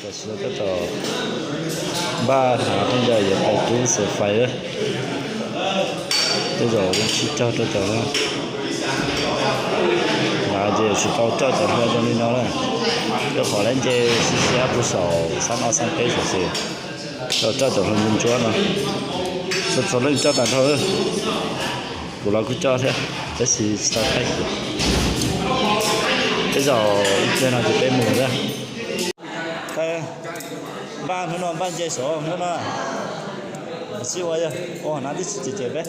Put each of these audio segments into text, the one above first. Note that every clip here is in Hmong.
Tam sim no tab tom npaj hnav tej ntawd yuav pais rub xav fais. Tej zaum tsis raug rau cov hnav ces tsis tau coj cov hlua zoo li no na. Rau qhov lawv nce siab siab puag saum xab ob xab peb saum xwb, tau coj cov hlua ntsuab ntsuab no. Txhua txhua leej coj tag nrho. Kuv los kuj coj thiab, tab sis tsis tau thaij kuv. Tej zaum ib pliag no ces peb mus na. Npaj hnub no npaj nce saum hnub no. Sib ua yog ua hnav tib si ces ces peb.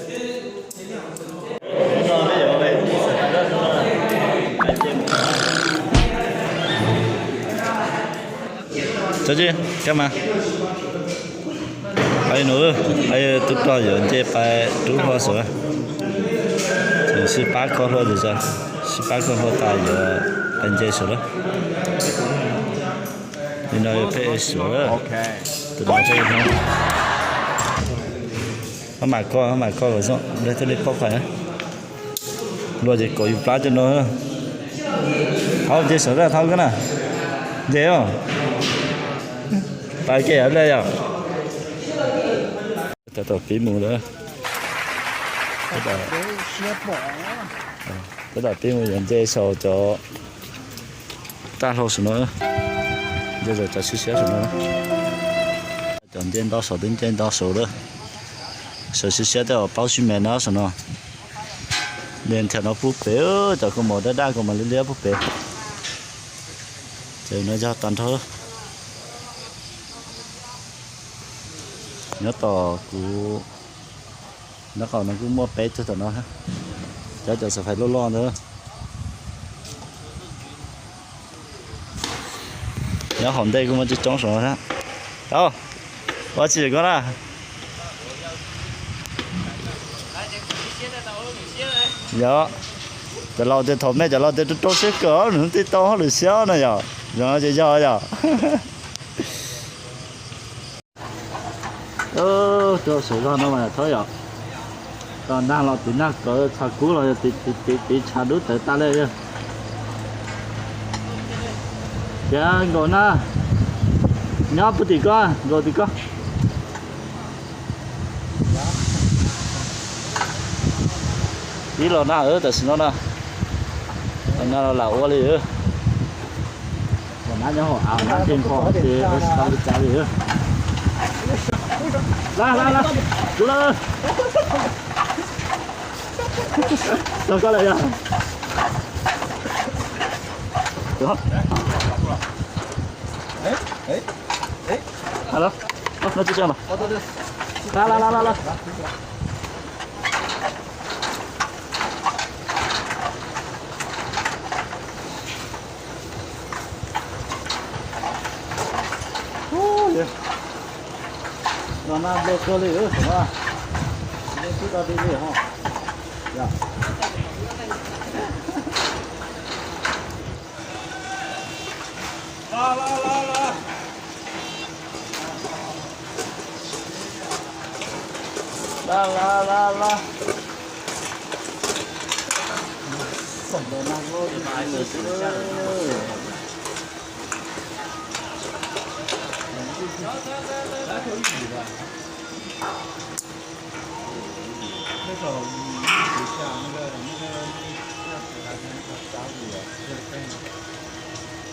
Cov tsis kab mas. Hais nus, hais tub rog yuav nce pais rub hlua saum. Sib pab kho hlua, sib pab kho hlua tas yuav pais nce saum lawm. Li no peb saum lawm. Tus no peb, maj mam koj, maj mam koj kom zoo, thiaj li paub qhais. Luag ces kaum yus plab cov no. Thaub nce saum lawm, thaub koj na. Nce os. Pais ke le yom. Tab tom pib mus lawm. Tab tom pib mus yuav nce saum cov tag hlau saum no. Nce saum cov siab siab saum no. Cov nce ntau saum twb nce ntau saum lawm. Saum siab siab tej zaum paub sib me no saum no. Nce nrhiav no pub pem, cov kaus mom daj daj kaus mom liab liab pub pem. Ces no yog tag nrho. Nyob tom kuv, nyob qaum no kuj muaj peb tug tom no, cov cov xav fais loj loj ntawd. Nyob hauv ntej kuj muaj coob coob saum no thiab. Au, ua tsis koj na. Yog, cov laus tias thaum me cov laus tias rau rau siab kawg nws thiaj tau hauj lwm siab no yom. Yog ces yog yom. Rau saum zog no mas thaub yom. Los nag los tiv nag kawg, tshav kub los yog tiv tshav dub tawv tas li. Tiav nkaus na, nyob puag tim koj, nkaus tim koj. Ib los nag tam sim no na, los nag los lam ua li. Nab nyob hauv av nab nkeeg kho ces ua tsis tau li cas li. Lawm lawm lawm, kuv lawm. Tau koj lawm yog. Alo, no tsis tseem los. Lawm lawm lawm lawm. Los nag nplo kawg li, tsis do li li ho. Los los los los.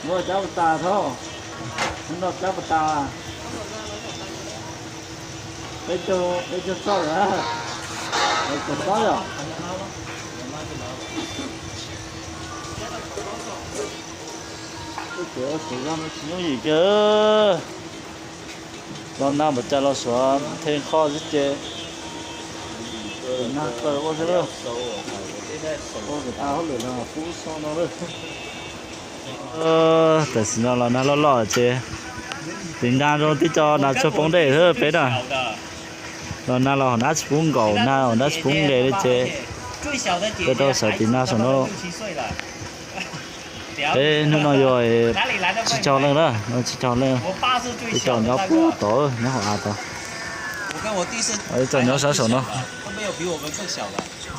Muaj cab pas tas thaub, no cab pas tas. Peb caug, peb caug txoj lawm, peb caug txoj yom. Tej kev ua suav zog no tsis yooj yim kiag. Los nag npaum cas los suav the nqho xwb ces nag taw ua xwb lawm. Ua kom tag hauj lwm los pub so no lawm. Tam sim no los nag loj loj ces tiv nag zoo tib co nas tsuag poob dej xwb peb na. Los nag los hauv nab tsis pub nkaum, nag hauv nab tsis pub nqes li ces peb rau sawv tiv nag saum no. Peb hnub no yuav tsis caug leej na, tsis caug leej, ib co nyob puag tod, nyob hauv av tod. Ib co nyob sab saud no, ib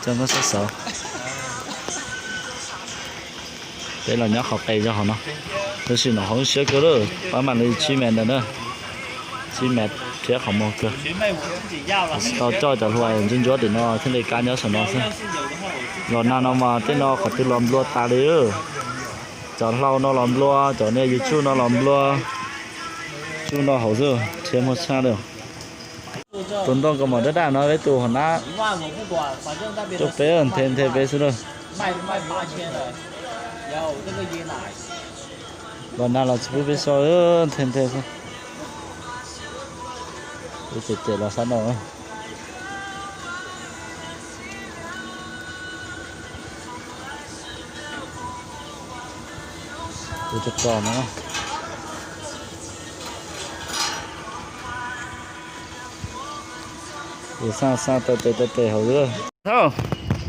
co nyob sab saud. Peb los nyob qhov qes zog hauv no. Tab sis no hauv siab kawg lawm, pab mam li tsib mev ntawd na, tsib mev thiab qhov muag kawg. Tsis tau coj cov hlua ntsuab ntsuab tim no thiaj li kab nyob saum no xwb. Los nag no mas tej no qhov twg los nplua tas li. Cov hlau no los nplua, cov niag yus tsuj no los nplua. Tsuj no hauv xwb, thiab muag tshaj li. Tus ntoo kaus mom daj daj no peb tus hauv nab rau peb nthe nthe peb xwb na. Los nag los tsis pub peb so, nthe nthe xwb. Ces ces los sab no. Tus tso no. Tus xaj xaj taw tes taw tes hauv. Thauj,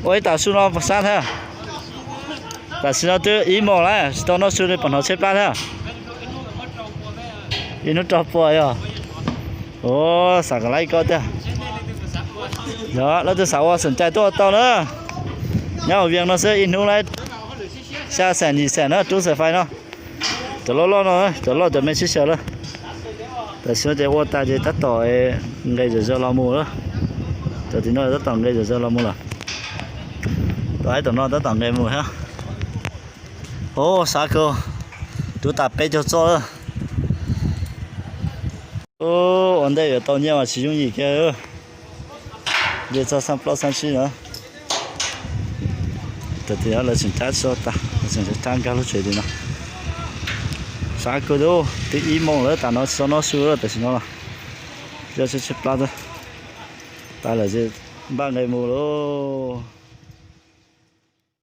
ua ib tag su no sab thiab. Tam sim no twb ib moos lawm, tsis tau noj su li, pom hnov tshaib plab thiab. Ib hnub rau pua yog. Ua, xav kom laib koj tiag. Yog leej twg xav ua xom cai tuaj ua tau na. Nyob hauv Vias no xwb ib hnub laib xya xees yim xees na, rub xaim fais no. Cov loj loj no, cov loj cov me sib xyaw lawm. Tam sim no ces ua tas ces tab tom nqes zom zaws los mus lawm. Cov tim no tab tom nqes zom zaws los mus lawm. Tus aib tom no tab tom nqes mus thiab. Ua, sab kawg, rub tas peb caug txoj lawm. Ua ntej yuav tau nyiaj mas tsis yooj yim kiag. Nce txog xab plaub xab tsib no. Tam sim no lawv tseem rab tsis tau tas, lawv tseem rab nkag lub tsev tim no. Sab kawg, twb ib moos lawm, tam no tsis tau noj su lawm, tam sim no los yog tshaib tshaib plab xwb. Tas lawm ces npaj nqes mus lauj.